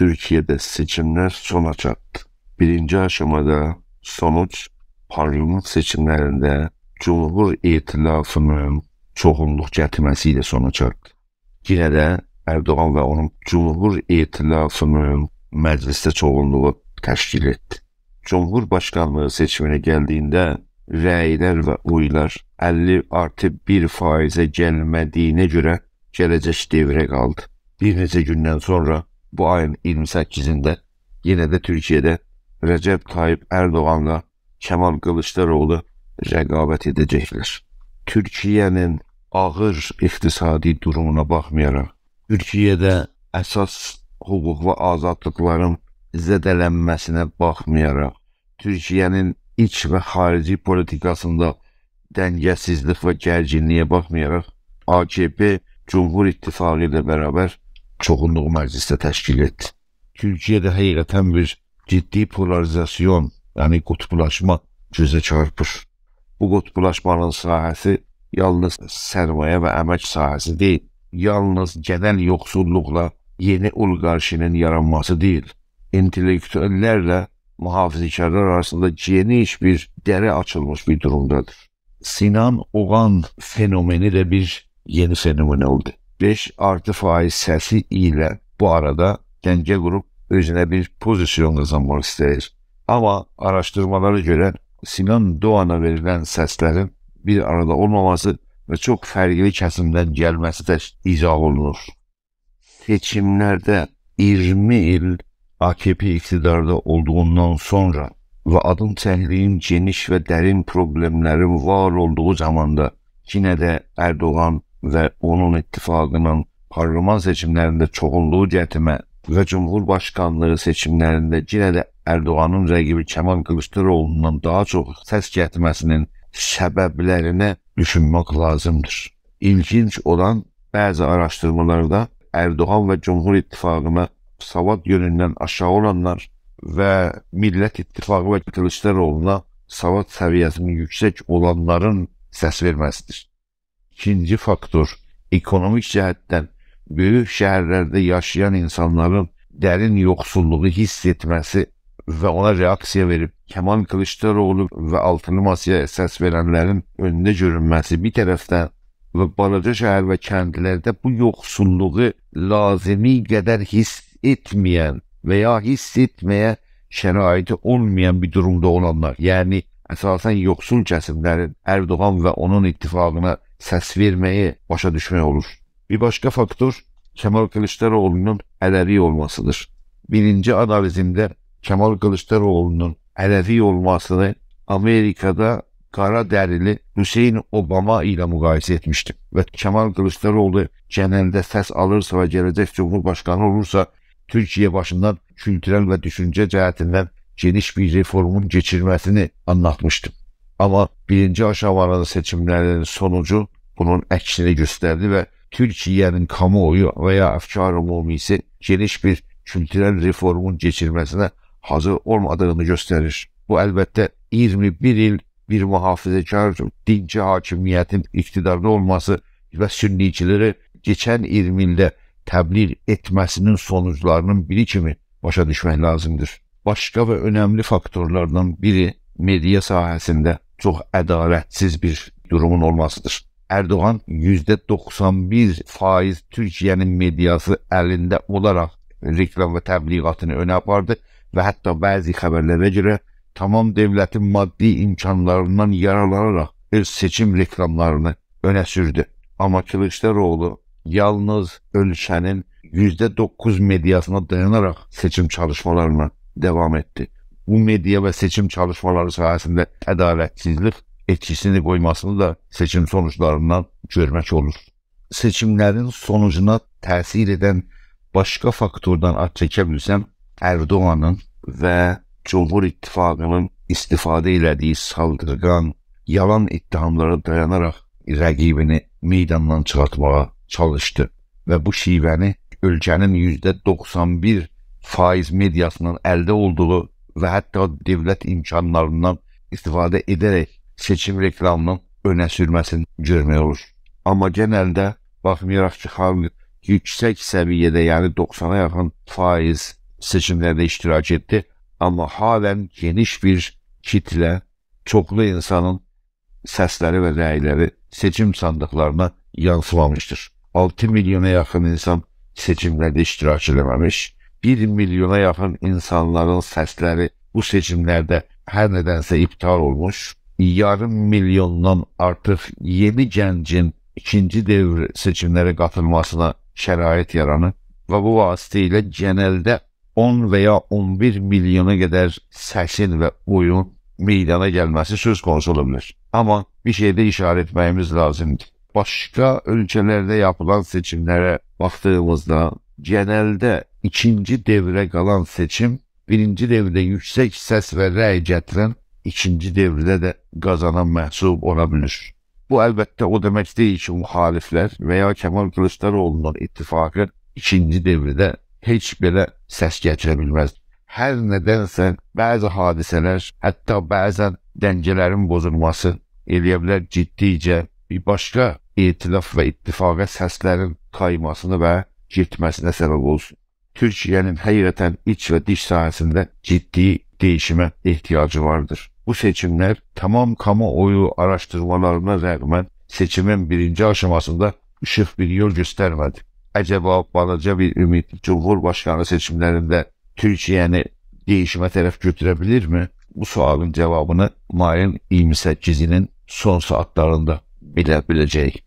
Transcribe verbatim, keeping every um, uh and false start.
تورکیه‌ده سئچیملر سونا چاتدی. بیرینجی آشامادا سونوج پارلمان سئچیملرینده جمهور ائتلافینین چوخونلوق گتیرمه‌سی ایله سونا چاتدی. یئنه ده اردوغان و اونون جمهور ائتلافینین مجلسده چوخونلوغو تشکیل ائتدی. جمهورباشقانلیغی سئچیمینه گلدیگینده رأیلر و اویلار اللی آرتی بیر فایزه گلمه‌دیگینه گؤره گله‌جک دئوره قالدی. بیر نئچه گوندن سونرا، بو آیین اییرمی سککیزینده، یئنه ده تورکیه‌ده رجب طیب اردوغانلا کمال کلیچداروغلو رقابت ائده‌جکلر. تورکیه‌نین آغیر اقتصادی دورومونا باخمایاراق، تورکیه‌ده اساس حقوق و آزادلیقلارین زده‌لنمه‌سینه باخمایاراق، تورکیه‌نین ایچ و خارجی پولیتیکاسیندا دنگه‌سیزلیک و گرگینلییه باخمایاراق، آ ک پ جمهور اتفاقی ایله برابر چوخونلوغو مجلسده تشکیل ائتدی. تورکیه‌ده حقیقتاً بیر جدی پولاریزاسیون، یعنی قطبلاشما گؤزه چارپیر. بو قطبلاشمانین ساحه‌سی یالنیز سرمایه و امک ساحه‌سی دئییل، یالنیز گئنل یوخسوللوقلا یئنی اولیقارشی‌نین یارانماسی دئییل، اینتلکتوئللرله محافظه‌کارلار آراسیندا گئنیش بیر دره آچیلمیش بیر دورومدادیر. سینان اوغان فنومنی ده بیر یئنی فنومن اولدو. بئش آرتی فایز سسی ایله بو آرادا دنگه قوروب اؤزونه بیر پوزیسیون قازانماق ایسته‌ییر. آمما آراشدیرمالارا گؤره سینان دوغانا وئریلن سسلرین بیر آرادا اولماماسی و چوخ فرقلی کسیمدن گلمه‌سی ده ایضاح اولونور. سئچیملرده اییرمی ایل آ ک پ اقتداردا اولدوغوندان سونرا و آدین چکدیگیم گئنیش و درین پروبلئملرین وار اولدوغو زاماندا یئنه ده اردوغان و اونون اتفاقینین پارلمان سئچیملرینده چوخونلوغو گتیرمه و جمهورباشقانلیغی سئچیملرینده یئنه ده اردوغانین رقیبی کمال کلیچداروغلوندان داها چوخ سس گتیرمه‌سی‌نین سببلرینه دوشونمک لازیمدیر. ایلگینج اولان، بعضی آراشدیرمالاردا اردوغان و جمهور اتفاقینا سواد یؤنوندن آشاغی اولانلار و میللت اتفاقی و کلیچداروغلونا سواد سویه‌سی‌نین یوکسک اولانلارین سس وئرمه‌سیدیر. ایکینجی فاکتور، اکونومیک جهتدن بؤیوک شهرلرده یاشایان اینسانلارین درین یوخسوللوغو حیس ائتمه‌سی و اونا رئاکسییا وئریب کمال کلیچداروغلو و آلتینی ماسایا سس وئرنلرین اؤنده گؤرونمه‌سی بیر طرفدن و بالاجا شهر و کندلرده بو یوخسوللوغو لازیمی قدر حیس ائتمه‌ین و یا حیس ائتمه‌یه شرایطی اولمایان بیر دورومدا اولانلار، یعنی اساساً یوخسول کسیملرین اردوغان و اونون اتفاقینا سس وئرمه‌یی باشا دوشمک اولور. بیر باشقا فاکتور کمال کلیچداروغلونون علوی اولماسیدیر. بیرینجی آنالیزیمده کمال کلیچداروغلونون علوی اولماسینی آمریکادا قارا دریلی حسین اوباما ایله مقایسه ائتمیشدیم و کمال کلیچداروغلو گئنلده سس آلیرسا و گله‌جک جمهورباشقانی اولورسا، تورکیه باشیندان کولتورل و دوشونجه جهتیندن گئنیش بیر رفورمون کئچیرمه‌سینی آنلاتمیشدیم. آمما بیرینجی آشامانین سئچیملرینین سونوجو بونون عکسینی گؤستردی و تورکیه‌نین کامواویو و یا افکار عمومی‌سی گئنیش بیر کولتورل رفورمون کئچیرمه‌سینه حاضر اولمادیغینی گؤستریر. بو، البته، اییرمی بیر ایل بیر محافظه‌کار دینچی حاکمیتین اقتداردا اولماسی و سنی‌چی‌لری کئچن اییرمی ایلده تبلیغ ائتمه‌سی‌نین سونوجلاری‌نین بیری کیمی باشا دوشمک لازیمدیر. باشقا و اؤنملی فاکتورلاردان بیری مئدیا ساحه‌سینده چوخ عدالتسیز بیر دورومون اولماسیدیر. اردوغان یوزده دوخسان بیر فایز تورکیه‌نین مئدیاسی الینده اولاراق رکلام و تبلیغاتینی اؤنه آپاردی و حتی بعضی خبرلره گؤره تمام دؤولتین مادی امکانلاریندان یارارلاناراق اؤز سئچیم رکلاملارینی اؤنه سوردو. آمما کلیچداروغلو یالنیز اؤلکه‌نین یوزده دوققوز مئدیاسینا دایاناراق سئچیم چالیشمالارینا داوام ائتدی. بو مئدیا و سئچیم چالیشمالاری ساحه‌سینده عدالتسیزلیک ائتکی‌سینی قویماسینی دا سئچیم سونوجلاریندان گؤرمک اولور. سئچیملرین سونوجونا تأثیر ائدن باشقا فاکتوردان آد چکه بیلسم، اردوغانین و جمهور اتفاقی‌نین استفاده ائله‌دیگی سالدیرغان، یالان اتهاملارا دایاناراق رقیبینی میداندان چیخارتماغا چالیشدی و بو شیوه‌نی اؤلکه‌نین یوزده دوخسان بیر فایز مئدیاسی‌نین الده اولدوغو و حتی دؤولت امکانلاریندان استفاده ائده‌رک سئچیم رکلامینین اؤنه سورمه‌سینی گؤرمک اولور. آمما گئنلده، باخمایاراق کی، خالق یوکسک سویه‌ده، یعنی دوخسانا یاخین فایز سئچیملرده اشتراک ائتدی، آمما هالن گئنیش بیر کیتله، چوخلو اینسانین سسلری و رأیلری سئچیم صاندیقلارینا یانسیمامیشدیر. آلتی میلیونا یاخین اینسان سئچیملرده اشتراک ائله‌مه‌میش، بیر میلیونا یاخین اینسانلارین سسلری بو سئچیملرده هر ندنسه ایپتال اولموش، یاریم میلیوندان آرتیق یئنی گنجین ایکینجی دور سئچیملره قاتیلماسینا شرایط یارانیب و بو واسطه ایله گئنلده اون و یا اون بیر میلیونا قدر سسین و اویون میدانا گلمه‌سی سؤز قونوسو اولا بیلر. آمما بیر شئیده اشاره ائتمه‌ییمیز لازیمدیر. باشقا اؤلکه‌لرده یاپیلان سئچیملره باخدیغیمیزدا، گئنلده ایکینجی دوره قالان سئچیم بیرینجی دورده یوکسک سس و رأی گتیرن ایکینجی دورده ده قازانان محسوب اولا بیلیر. بو، البته، او دئمک دئییل کی، مخالفلر و یا کمال کلیچداراوغلونون اتفاقی ایکینجی دورده هئچ بئله سس گتیره بیلمز. هر ندنسه بعضی حادثه‌لر، حتی بعضا دنگه‌لرین پوزولماسی ائلیه بیلر گئتدیکجه بیر باشقا ائتلاف و اتفاقا سسلرین کایماسینی و گئتمه‌سینه سبب اولسون. تورکیه‌نین حقیقتا ایچ و دیش ساحه‌سینده جدی دییشیمه احتیاجی واردیر. بو سئچیملر تمام کامواویو آراشدیرمالارینا رغمن سئچیمین بیرینجی آشاماسیندا ایشیق بیر یول گؤسترمه‌دی. عجبا بالاجا بیر اومید جمهورباشقانی سئچیملرینده تورکیه‌نی دییشیمه طرف گؤتوره بیلیرمی؟ بو سؤالین جاوابینی مایین اییرمی سککیزینین سون ساعاتلاریندا بیله بیله‌جه‌ییک.